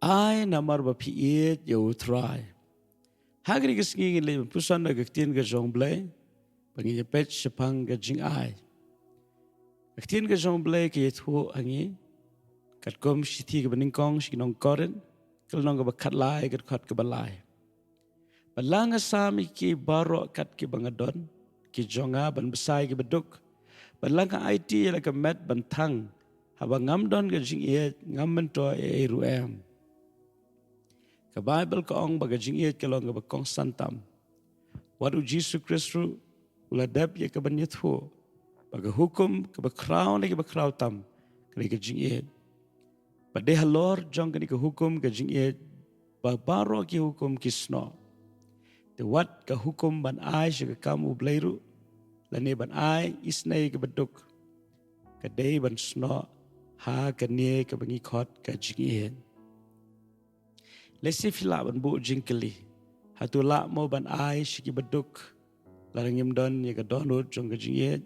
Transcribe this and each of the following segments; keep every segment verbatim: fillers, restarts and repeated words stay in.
Ai namar ba phi ïeit ïa U Trai. Ha kane ka sngi ngin leit ban puson na ka ktien ka jong U Blei, ba ngin ïa peit shaphang ka jingai. Ka ktien ka jong U Blei ka ïathuh ha ngi katkum shithi kaba nyngkong sha ki nong Korinth, ka lynnong kaba khatlai, ka dkhot kaba lai. Bad la nga sam ïa ki baroh kat kiba nga don, ki jong nga ban bsa ïa kiba duk. Bad la nga aiti ïa la ka met ban thang, haba ngam don ka jingïeit, ngam myntoi ei ei ruh em. Ka Baibl ka ong ba ka jingïeit ka long kaba kongsan tam. Wat U Jisu Khrist ruh u la dep ïa ka ban ïathuh ba ka hukum kaba khraw na kiba khraw tam ka dei ka jingïeit. Bad dei halor jong kane ka hukum ka jingïeit ba baroh ki hukum ki snoh. Te wat ka hukum ban ai sha ka kam U Blei ruh, lane ban ai isynei kaba duk, ka dei ban snoh ha kane kaba ngi khot ka jingïeit. Lehse phi lah ban buh jingkylli, hato lah mo ban ai sha kiba duk lada ngim don ïa ka dohnud jong ka jingïeit?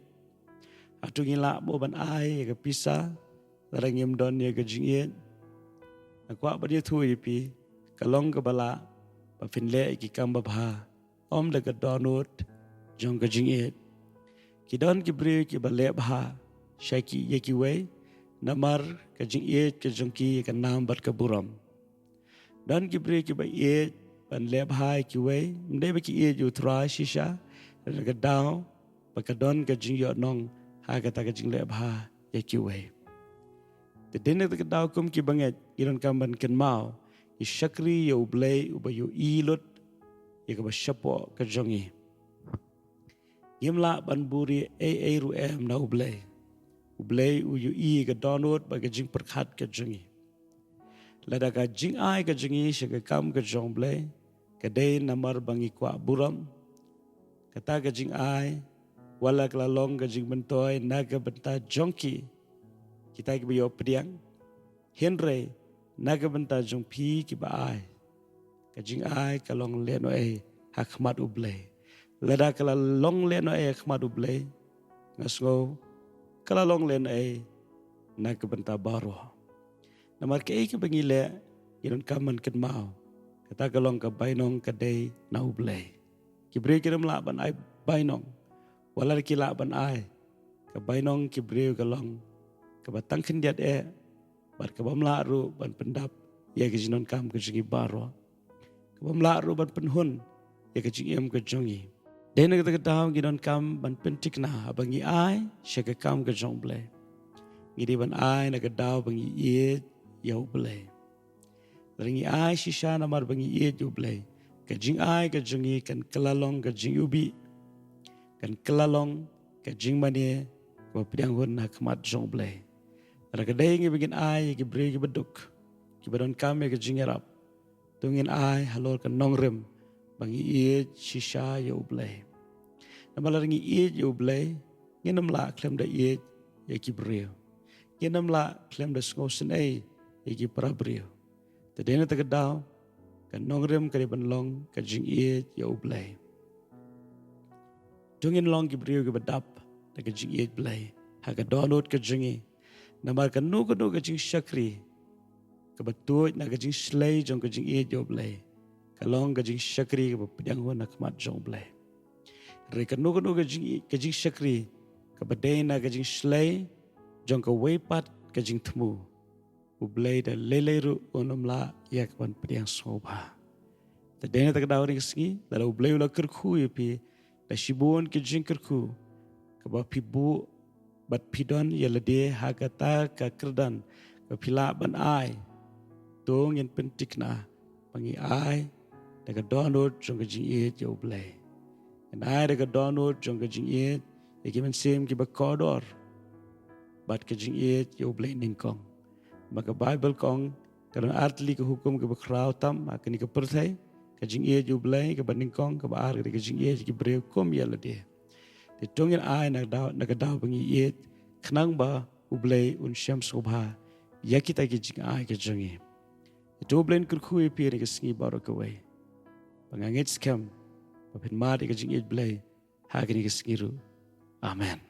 Hato ngi lah mo ban ai ïa ka pisa lada ngim don ïa ka jingïeit? Nga kwah ban ïathuh ïa phi, ka long kaba lah ba phin leh ïa ki kam babha, ym da ka dohnud jong ka jingïeit. Ki don ki briew kiba leh bha sha ki ïa kiwei namar ka jingïeit ka jong ki ïa ka nam bad ka burom. Don ki briew kiba ïeit ban leh bha ïa kiwei, ym dei ba ki ïeit ïa U Trai shisha, da ka daw ba ka don ka jingïohnong ha kata ka jingleh bha ïa kiwei. Te dei na kata ka daw kum ki bangeit, ngi donkam ban kynmaw, ngi shakri ïa U Blei uba ïohi lut ïa kaba shapoh ka jong ngi. Ngim lah ban buhrieh ei ei ruh em na U Blei. U Blei u ïohi ïa ka dohnud bad ka jingpyrkhat ka jong ngi. Lada ka jingai ka jong ngi sha ka kam ka jong U Blei ka dei namar ba ngi kwah burom, kata ka jingai wat la ka la long ka jingmyntoi na ka bynta jong ki, kita kiba ïoh pdiang, hynrei na ka bynta jong phi kiba ai, ka jingai ka long lehnohei ha khmat U Blei. Lada ka la long lehnohei ha khmat U Blei, nga sngew ka la long lehnohei na ka bynta baroh. Namar kaei kaba ngi leh, ngi donkam ban kynmaw, kata ka long ka bainong ka dei na U Blei. Ki briew kim lah ban ai bainong, wat la ki lah ban ai. Ka bainong ki briew ka long kaba tang khyndiat eh, bad kabym lah ruh ban pyndap ïa ka jingdonkam ka jong ngi baroh, kabym lah ruh ban pynhun ïa ka jingim ka jong ngi. Dei na kata ka daw ngi donkam ban pynthikna haba ngi ai sha ka kam ka jong U Blei, ngi dei ban ai na ka daw ba ngi ïeit ïa U Blei. Lada ngi ai shisha namar ba ngi ïeit ïa U Blei, ka jingai ka jong ngi kan kylla long ka jingïubih, kan kylla long ka jingmane kaba pdiang hun ha khmat jong U Blei. Lada ka dei ngi ba ngin ai ïa ki briew kiba duk, kiba donkam ïa ka jingïarap, to ngin ai halor ka nongrim ba ngi ïeit shisha ïa U Blei. Namar lada ngi ïeit ïa U Blei, ngin ym lah khlem da ïeit ïa ki briew. Ngin ym lah khlem da sngewsynei ïa ki para briew. Te dei na kata ka daw ka nongrim ka dei ban long ka jingïeit ïa U Blei. To ngin long ki briew kiba dap da ka jingïeit Blei ha ka dohnud ka jong ngi. Namar kano kano ka jingshakri kaba tuid na ka jingshlei jong ka jingïeit ïa U Blei, ka long ka jingshakri kaba pdiang hun ha khmat jong U Blei. Hynrei kano kano ka jing, ka jingshakri kaba dei na ka jingshlei jong kawei pat ka jingthmu, U Blei da lei lei ruh un ym lah ïa ka ban pdiang sngewbha. Te dei na kata ka daw kane ka sngi, lada U Blei u la kyrkhu ïa phi da shibun ki jingkyrkhu kaba phi buh bad phi don ïa lade ha kata ka kyrdan ba phi lah ban ai, to ngin pynthikna ba ngi ai da ka dohnud jong ka jingïeit ïa U Blei. Ngin ai da ka dohnud jong ka jingïeit ïa ki mynsiem kiba kordor bad ka jingïeit ïa U Blei nyngkong. Ba ka Baibl ka ong, ka don ar tylli ka hukum kiba khraw tam ha kane ka pyrthei: ka jingïeit ïa U Blei, kaba nyngkong, kaba ar ka dei ka jingïeit ïa ki briew kum ïa lade. Te to ngin ai na ka daw, na ka daw ba ngi ïeit, khnang ba U Blei un shem sngewbha ïa kita ki jingai ka jong ngi. Te to U Blei un kyrkhu ïa phi ha kane ka sngi baroh kawei. Ba nga ngeit skhem ba phin mad ïa ka jingïeit Blei ha kane ka sngi ruh. Amen.